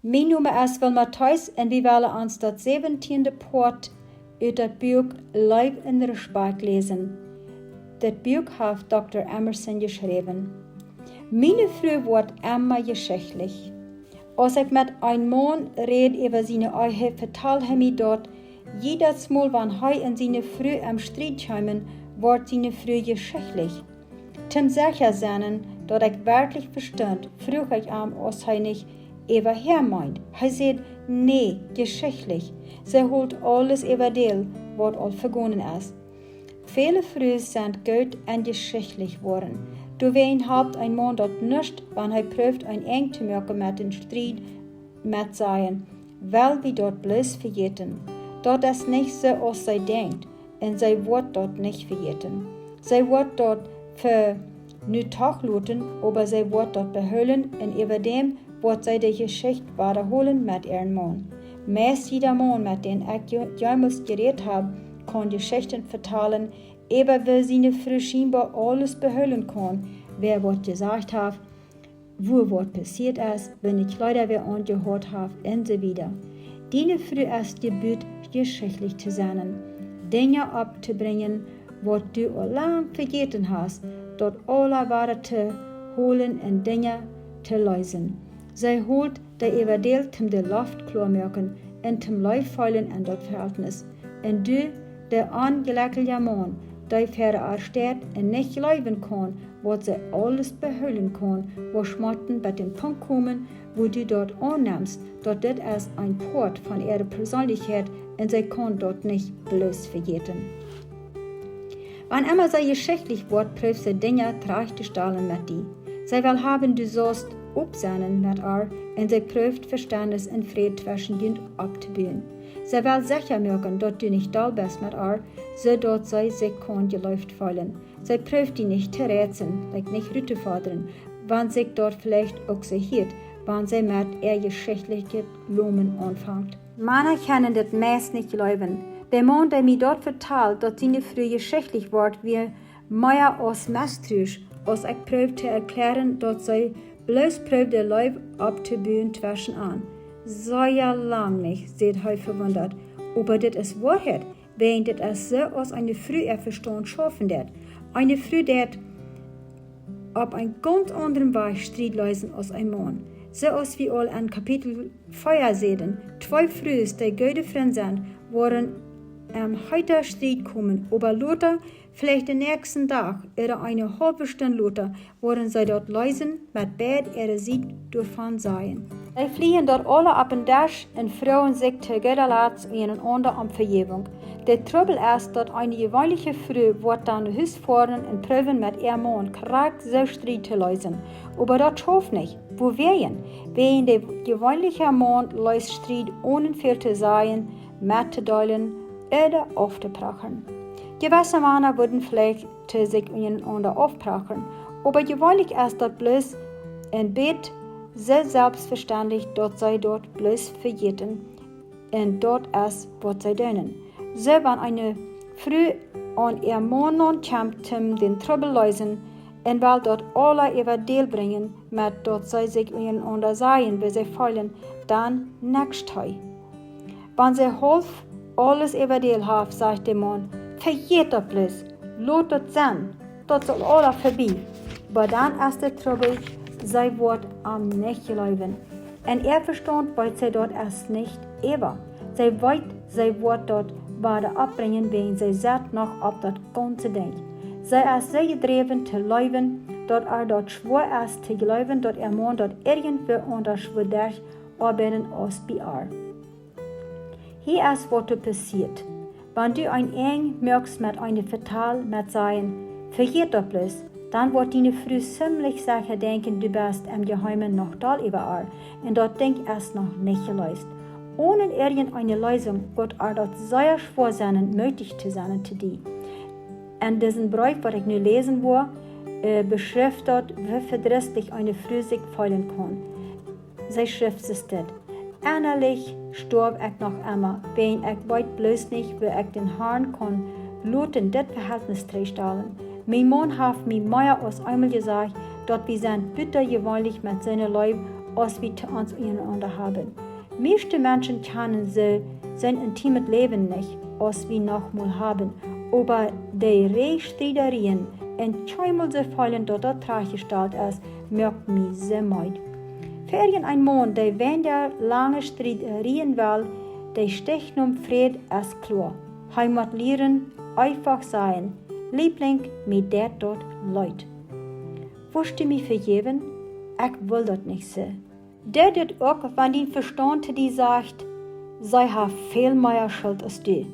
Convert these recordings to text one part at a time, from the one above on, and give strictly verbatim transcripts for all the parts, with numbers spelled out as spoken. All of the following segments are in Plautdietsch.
Mien Nomen es Wilma Thees un wie wellen ons daut säwentieende Poat ut daut Buak Leew un Respakjt läsen. Daut Buak haft Dokta Emerson jeschräwen. Miene Fru woat emma jeschechtlich. Aus ekj met een Maun räd äwa siene Ehe, vetald hee mie daut, jiedet Mol wan hee un siene Fru em Striet kjeemen, wort siene Fru jeschechtlich. Toom secha sennen, daut ekj werkjlich vestunt, fruach ekj am, aus hee nich äwa häa meent. Hee säd: "Nä, jeschechtlich. See holt aules äwa däl, waut aul vegonen es." Väle Frues sent goot en jeschechtlich woaren. Doawäajen halpt een Maun daut nuscht, wan hee prooft een Enj to moaken met dän Striet, met sajen: "Well wie daut bloos vejäten?" Daut es nich soo aus see denkjt, un see woat daut nich vejäten. See woat daut fa nu doch loten, oba see woat daut behoolen un äwa däm woat see de Jeschicht wadaholen met äaren Maun. Meist jieda Maun, met dän ekj je-, jemols jerät hab, kaun Jeschichten vetalen äwa woo siene Fru schienboa aules behoolen kaun, wäa waut jesajcht haft, woo waut passieet es, wan ekj Kjleeda wäa aunjehaut haft un soo wieda. Diene Fru es jebut, jeschechtlich to sennen, Dinja opptobrinjen, waut du aul lang vejäten hast, daut aula wada to holen un Dinja to leesen. See holt dee äwa däl toom de Loft kloa moaken un toom Leew feelen en daut Vehältnis. Un du, de onjlekjelja Maun, dee ver äa steit un nich jleewen kaun, waut see aules behoolen kaun, woascht motten bie dän Punkt komen, wua du daut aunnemst, daut dit es een Poat von äare Perseenlichkjeit un see kaun daut nich bloos vejäten. Wan emma see jeschechtlich woat, prooft see Dinja trajcht to stalen met die. See well haben, du saust op sennen met äa un see prooft Vestentnis un Fräd tweschen junt opptobuen. See well secha moaken, daut du nich doll best met äa, soo daut see sikj kaun jeleeft feelen. See prooft die nich to reizen, like nich rut to fodren, wan sikj daut veleicht uk soo hieet, wan see met äa jeschechtlichet Lomen aunfangt. Mana kjennen dit meist nich jleewen. De Maun, dee mie daut vetald, daut siene Fru jeschechtlich wort, wia mea aus mestrusch, aus ekj proowd to erkjläaren, daut see bloos proowd de Leew opptobuen tweschen an. Sea lang nich, säd hee vewundat. Oba dit es Woarheit, wäajen dit es soo aus eene Fru äa Vestaunt schaufen deit. Eene Fru deit opp een gaunz aundren Wajch Striet leesen aus een Maun. Soo aus wie aul en Kapitel vea säden, twee Frues, dee goode Frind sent, woaren em heeta Striet komen, oba lota, veleicht dän näakjsten Dach ooda eene haulwe Stund lota, woaren see daut leesen, met beid äare Sied doavon sajen. See flieen daut aula opp dän Desch un froagen sikj to gooda Latst unjarenaunda om Vejäwunk. De Trubbel es, daut eene jeweenelje Fru woat dan no Hus foaren un proowen met äa Maun krakjt soo Striet to leesen. Oba daut schauft nich. Wuawäajen? Wäajen de jeweenelja Maun leest Striet onen väl to sajen, mettodeelen ooda auftoprachren. Jewesse Mana wudden veleicht to sikj unjarenaunda aufprachren, oba jeweenlich es daut bloos een bät soo selfstvestendlich, daut see daut bloos vejäten. Un daut es, waut see doonen. Soo, wan eene Fru aun äa Maun naunkjemt, om dän Trubbel leesen, un well daut aula äwadäl brinjen, met daut see sikj unjarenaunda sajen, woo see feelen, dan nekjst hee. Wan see haulf aules äwadäl haft, sajcht de Maun: "Vejät daut bloos, lot daut sennen, daut saul aula vebie." Oba dan es de Trubbel, see woat am nich jleewen. En äa Vestaunt weet see daut es nich äwa. See weet, see woat daut wada oppbrinjen, wäajen see sett noch opp daut gaunze Dinkj. See es soo jedräwen to leewen, daut äa daut schwoa es to jleewen, daut äa Maun daut irjentwoo aundasch wudd derch oabeiden aus bie äa. Hia es, waut doa passieet. Wan du een Enj moakst met eene Vetal, met sajen: "Vejät daut bloos", dan woat diene Fru zimlich secha denkjen, du best em Jeheemen noch doll äwa äa, un daut Dinkj es noch nich jeleest. Onen irjenteene Leesunk woat äa daut sea schwoa sennen, mootich to sennen to die. En disen Breef, waut ekj nu läsen woa, äh, beschrift daut, woo vedrisslich eene Fru sikj feelen kaun. See schrift soo dit: "Ennalich stoaw ekj noch emma, wäajen ekj weet bloos nich, woo ekj dän Harn kaun loten dit Vehältnis trigjstalen. Mien Maun haft mie mea aus eemol jesajcht, daut wie sent butajeweenlich met siene Leew aus wie to ons unjarenaunda haben. Mieeschte Menschen kjanen soo sien intimet Läwen nich, aus wie noch mol haben, oba de Striedarieen un kjeenmol soo feelen daut daut trajchtjestalt es, moakt mie soo meed. Fa irjent een Maun, dee weinja lange Striedarieen well, dee Stich nom Fräd es kloa. Hee mott lieren, eefach sajen: Liebling, mie deit daut leet. Wurscht du mie vejäwen? Ekj well daut nich soo. Doo daut uk, wan dien Vestaunt to die sajcht: See haft väl mea Schult aus du.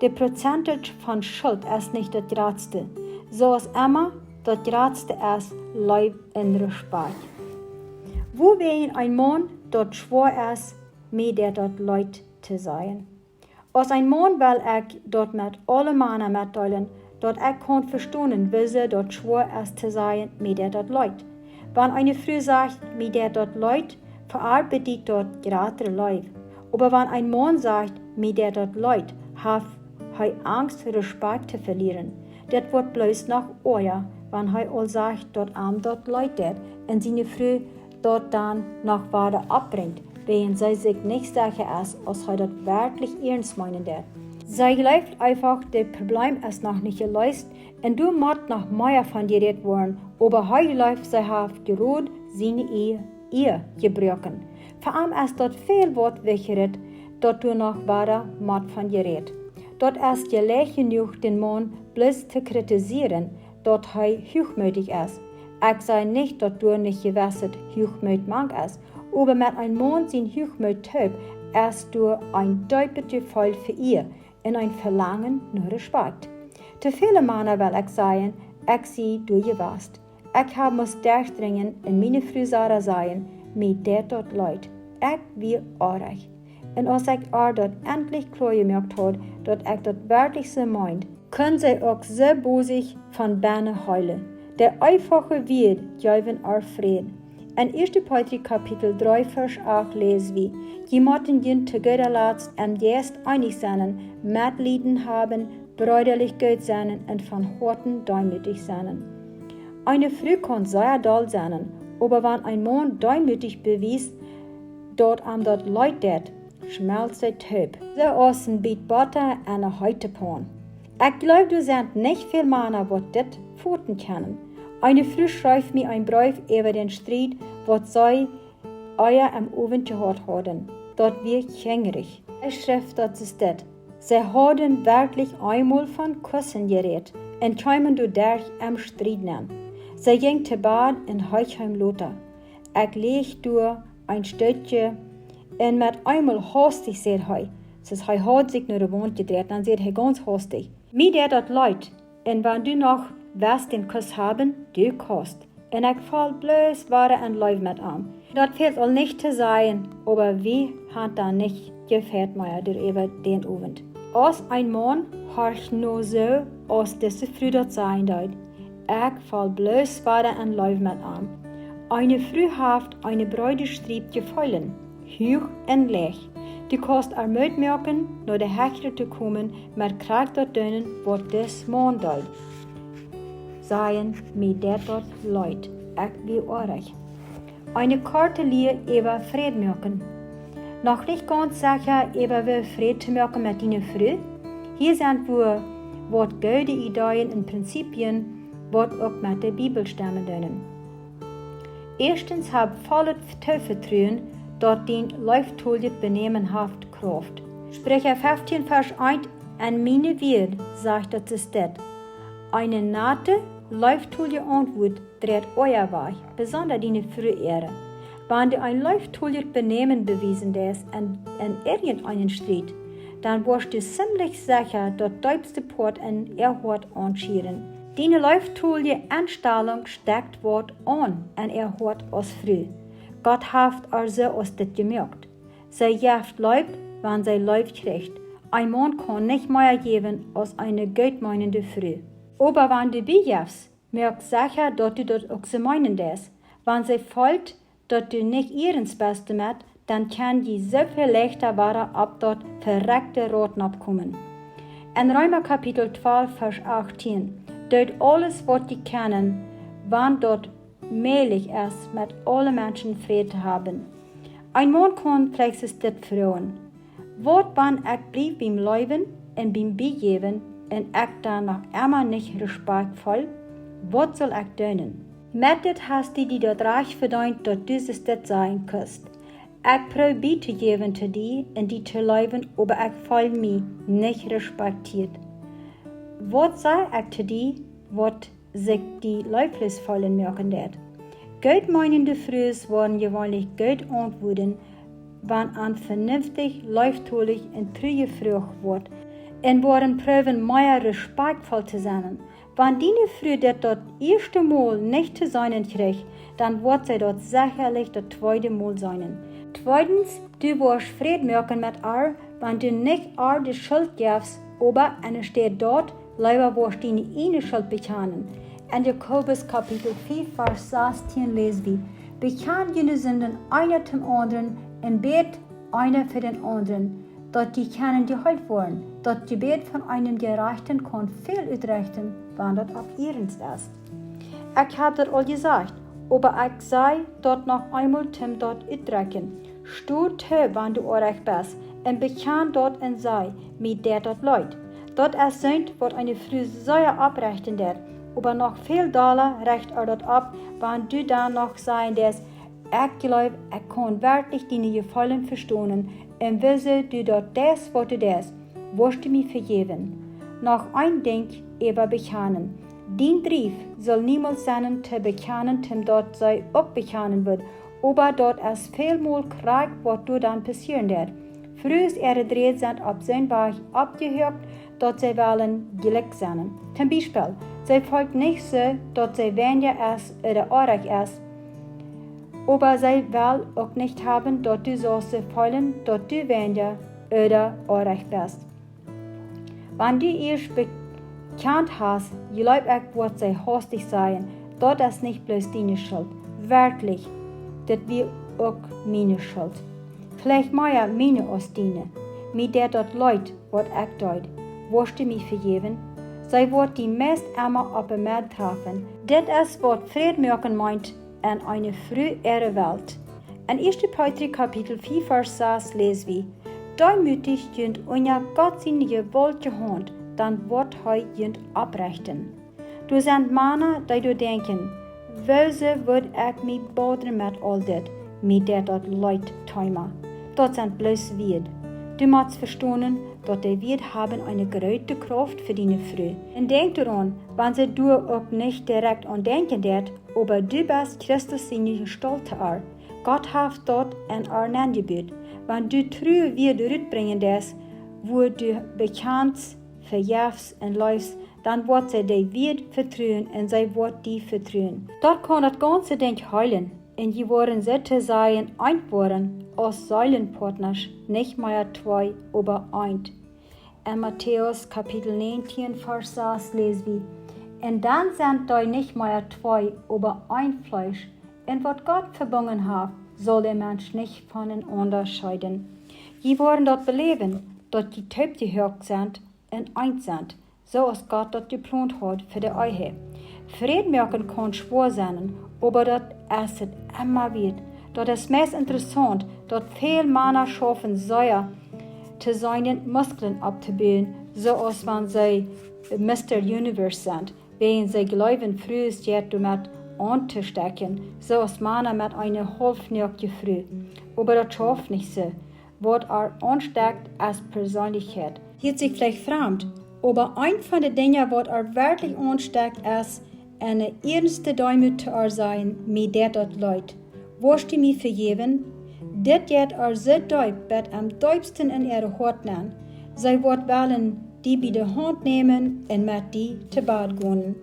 De Percentage von Schult es nich daut jratste. Soo aus emma, daut jratste es Leew un Respakjt. Wuarom een Maun daut schwoa es, mie deit daut leet to sajen. Aus een Maun well ekj daut met aule Mana metdeelen, daut ekj kaun vestonen, woo sea daut schwoa es to sajen: Mie deit daut leet. Wan eene Fru sajcht: Mie deit daut leet, fa ar bediet daut jratre Leew. Oba wan een Maun sajcht: Mie deit daut leet, haft hee Angst, Respakjt to velieren. Daut woat bloos noch oaja, wan hee aul sajcht, daut am daut leet deit, un siene Fru daut dan noch wada oppbrinjt, wäajen see sikj nich secha es, aus hee daut werkjlich iernst meenen deit. See jleeft eefach, daut Problem es noch nich jeleest, un doa mott noch mea von jerät woaren, oba hee jleeft, see haft jrod siene Ea, Ea jebroaken. Fa am es daut väl waut wichtjret, daut doa noch wada mott von jerät. Daut es je leicht jenuach, dän Maun bloos to kritisieren, daut hee huachmootich es. Ekj saj nich, daut doa nich jewesset Huachmoot mank es, oba met een Maun sien Huachmoot toop es doa een deepet Jefeel fa Ea un een Velangen no Respakjt. To väle Mana well ekj sajen, ekj sie doa jewast. Ekj hab must derchdrinjen un miene Fru Sara sajen: Mie deit daut leet. Ekj wia oajch. Un aus ekj ar daut entlich kloa jemoakt haud, daut ekj daut werkjlich soo meend, kunn see uk soo bosich von bennen heulen. De eefache Wieed jeewen ar Fräd. En ieeschte Petrus Kapitel dree Varsch acht läs wie: Jie motten junt to gooda Latst em Jeist eenich sennen, Metleiden haben, breederlich goot sennen un von Hoaten deemootich sennen. Eene Fru kaun sea doll sennen, oba wan een Maun deemootich bewiest, daut am daut leet deit, schmelt see toop, soo aus een Bät Botta aun eene heete Paun. Ekj jleew, doa sent nich väl Mana, waut dit foten kjennen. Eene Fru schreef mie een Breef äwa dän Striet, waut see ea aum Owent jehaut hauden. Daut wia jinjrich. See schreef, daut see steit. See hauden werkjlich eemol von Kussen jerät un kjeemen doaderch em Striet nenn. See jinkj to Bad un hee kjeem lota. Ekj läach doa een Stootje un met eemol haustich säd hee, soo aus hee haud sikj no de Waunt jedreit, dan säd hee gaunz haustich: Mie deit daut leet, un wan du noch west dän Kuss haben, du kaust. Un ekj foll bloos wada en Leew met am. Daut fält aul nich to sajen, oba wie han dan nich jefeit mea doaräwa dän Owent. Aus een Maun horcht no soo, aus dise Fru daut sajen deed. Ekj foll bloos wada en Leew met am. Eene Fru haft eene breede Striep Jefeelen, huach un läach. Du kaust ar Moot moaken, no de Hechre to komen, met krakjt daut doonen, waut dis Maun deed. Sajen: Mie deit daut leet, ekj wia oajch. Eene korte Lia äwa Fräd moaken. Noch nich gaunz secha äwa woo Fräd to moaken met diene Fru? Hia sent wua waut goode Ideeen un Prinzipien, waut uk met de Bibel stemmen doonen. Ieeschtens, hab vollet Toovetruen, daut dien leeftoljet Benämen haft Krauft. Spricha feftieen Varsch eent: En miene Wieed, sajcht daut, es dit: Eene nate, leeftolje Auntwuat dreit Oaja wajch, besonda diene Fru äare. Wan du een leeftoljet Benämen bewiesen deist en, en irjent eenen Striet, dan woascht du ziemlich secha daut deepste Poat en äa Hoat aunschieren. Diene leeftolje Enstalunk stekjt waut aun en äa Hoat aus Fru. Gott haft ar soo aus dit jemoakt. See jeft Leew, wan see Leew kjricht. Een Maun kaun nich mea jäwen aus eene gootmeenende Fru. Oba wan du biejefst, moak secha, daut du daut uk soo meenen deist. Wan see feelt, daut du nich iernst best doamet, dan kjenn jie soo väl leichta wada opp daut verekjte Rad nopp komen. En Reema Kapitel twalf, Varsch achtieen: Doot aules, waut jie kjennen, wan daut mäajlich es, met aule Menschen Fräd to haben. Een Maun kaun veleicht dit froagen: Waut, wan ekj bliew biem Leewen un biem Biejäwen un ekj dan noch emma nich Respakjt feel? Waut saul ekj doonen? Met dit hast du die daut Rajcht vedeent, daut du dit sajen kaust. Ekj proow bie to jäwen to die un die to leewen, oba ekj feel mie nich respektieet. Waut saj ekj to die, waut sikj die leefloos feelen moaken deit? Gootmeenende Frues woaren jeweenlich goot auntwuaden, wan an vernünftich, leeftolich un tru jefroacht woat, un woaren proowen mea respektvoll to sennen. Wan diene Fru dit daut ieeschte Mol nich to seenen kjricht, dan woat see daut sechalich daut tweede Mol seenen. Tweedens, du woascht Fräd moaken met ar, wan du nich ar de Schult jefst, oba enne Städ daut leewa woascht diene ieejne Schult bekjanen. En Jakobus Kapitel fief, Varsch sastieen läs wie: Bekjant june Sinden eena däm aundren un bät eena fa dän aundren, daut jie kjennen jeheelt woaren. Daut Jebäd von eenem Jerajchten kaun väl utrechten, wan daut opp iernst es. Ekj hab daut aul jesajcht, oba ekj saj daut noch eemol, om daut uttomoaken: Sto too, wan du onrajcht best, un bekjan daut un saj: Mie deit daut leet. Daut es soont, waut eene Fru sea opprechten deit, oba noch väl dolla recht ar daut op, wan du dan noch sajen deist: Ekj jleew, ekj kaun werkjlich diene Jefeelen vestonen, un wiesoo du daut deist, waut du deist, woascht du mie vejäwen. Noch een Dinkj äwa bekjanen. Dien Drief saul niemols sennen to bekjanen, om daut see uk bekjanen wudd, oba daut es välmol krakjt, waut doa dan passieren deit. Frues äare Dräd sent opp soon Wajch oppjehoakt, daut see wellen jlikj sennen. Toom Biespel, see feelt nich soo, daut see weinja es ooda onrajcht es, oba see well uk nich haben, daut du saust soo feelen, daut du weinja ooda onrajcht best. Wan du ieescht bekjant hast, jleew ekj, woat see haustich sajen: Daut es nich bloos diene Schult. Werkjlich, dit wia uk miene Schult. Veleicht mea miene aus diene. Mie deit daut leet, waut ekj deed. Woascht du mie vejäwen? See woat die meist emma opp de Med trafen. Dit es, waut Fräd moaken meent en eene Fru äare Welt. En ieeschte Petrus Kapitel fief, Varsch sas läs wie: Deemootijt junt unja Gott siene jewaultje Haunt, dan woat hee junt opprechten. Doa sent Mana, dee doa denkjen: Wiesoo wudd ekj mie bodren met aul dit? Mie deit daut leet, Teema. Daut sent bloos Wieed. Du motst vestonen, daut dee Wieed haben eene groote Krauft fa diene Fru. Un denkj doaraun, wan see doa uk nich direkt aun denkjen deit, oba du best Christus siene Jestault to ar. Gott haft daut en ar nenjebut. Wan du true Wieed rutbrinjen deist, wua du bekjanst, vejefst un leefst, dan woat see dee Wieed vetruen un see woat die vetruen. Daut kaun daut gaunze Dinkj heelen, un jie woaren soo to sajen eent woaren, aus Seelenpartnasch, nich mea twee, oba eent. En Matäus Kapitel näajentieen, Varsch sas läs wie: Un dan sent dee nich mea twee, oba eent Fleesch. Un waut Gott vebungen haft, saul de Mensch nich von enaunda scheiden. Jie woaren daut beläwen, daut jie toopjehoakt sent un eent sent, soo aus Gott daut jeplont haud fa de Ehe. Fräd moaken kaun schwoa sennen, oba daut es et emma wieet. Daut es meist interessaunt, daut väl Mana schaufen sea to seenen Musklen opptobuen, soo aus wan see Mister Universe sent, wäajen see jleewen, Frues jeit doamet auntostekjen, soo aus Mana met eene haulfnoakte Fru. Oba daut schauft nich soo. Waut ar aunstekjt, es Perseenlichkjeit. Hieet sikj veleicht framd, oba eent von de Dinja, waut ar werkjlich aunstekjt, es eene iernste Deemoot to ar sajen: Mie deit daut leet. Woascht du mie vejäwen? Dit jeit ar soo deep bat aum deepsten en äa Hoat nenn. See woat wellen die bie de Haunt nämen un met die to Bad gonen.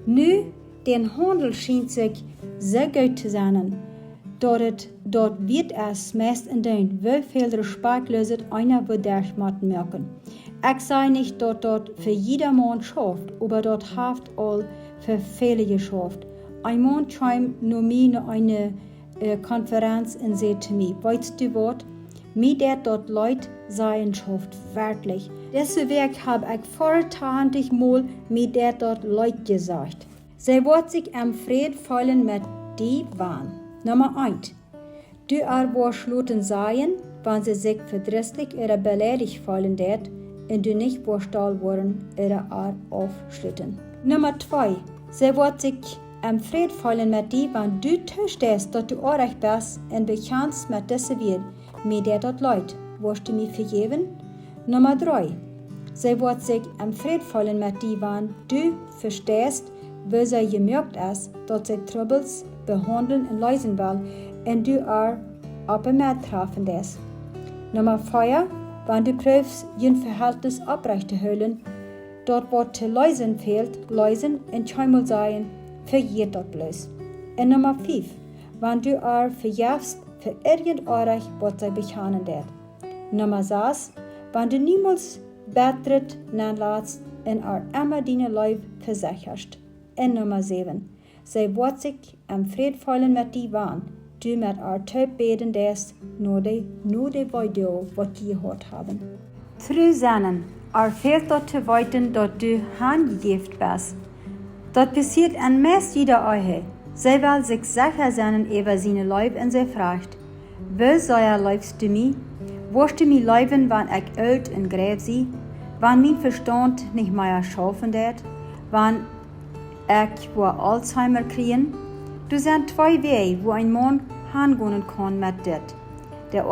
Nu, dän Haundel schient sikj soo goot to sennen, daut et daut wieet es, meist en dän, woo väl Respakjtlooset eena wudd derchmotten moaken. Ekj saj nich, daut daut fa jieda Maun schauft, oba daut haft aul fa väle jeschauft. Een Maun kjeem no mie no eene, äh, Konferenz un säd to mie: Weetst du waut? Mie deit daut leet, sajen schauft werkjlich. Dise Wäakj hab ekj veeatachentich Mol Mie deit daut leet jesajcht. See woat sikj em Fräd feelen met die wan. Numma eent. Du ar woascht loten sajen, wan see sikj vedrisslich ooda beleidicht feelen deit, un du nich woascht doll woaren ooda ar aufschluten. Numma twee. See woat sikj em Fräd feelen met die, wan du toosteist, daut du oajch best, un bekjanst met dise Wieed: Mie deit daut leet, woascht du mie vejäwen? Numma dree. See woat sikj em Fräd feelen met die, wan du vesteist, woo see jemoakt es, daut see Trubbels behaundlen un leesen well, un du ar opp de Med trafen deist. Numma vea. Wan du proowst, jun Vehältnis opprecht to hoolen, daut waut to leesen fält, leesen un kjeenmol sajen: Vejiet daut bloos. Un Numma fief. Wan du ar vejefst fa irjent Oajch, waut see bekjanen deit. Numma sas. Wan du niemols Bettret nenlatst un ar emma diene Leew vesechrascht. Un Numma säwen. See woat sikj em Fräd feelen met die, wan du met ar toop bäden deist, no de, no de Weedoag, waut jie jehaut haben. Fru Sennen, ar fält daut to weeten, daut du hanjejäft best. Daut passieet en meist jiede Ehe. See well sikj secha sennen äwa siene Leew un see frajcht: Woo sea leefst du mie? Woascht du mie leewen, wan ekj oolt un greif sie? Wan mien Vestaunt nich mea schaufen deit? Wan ekj woa Alzheimer kjrieen? Doa sent twee Wäaj, woo een Maun hangonen kaun met dit. De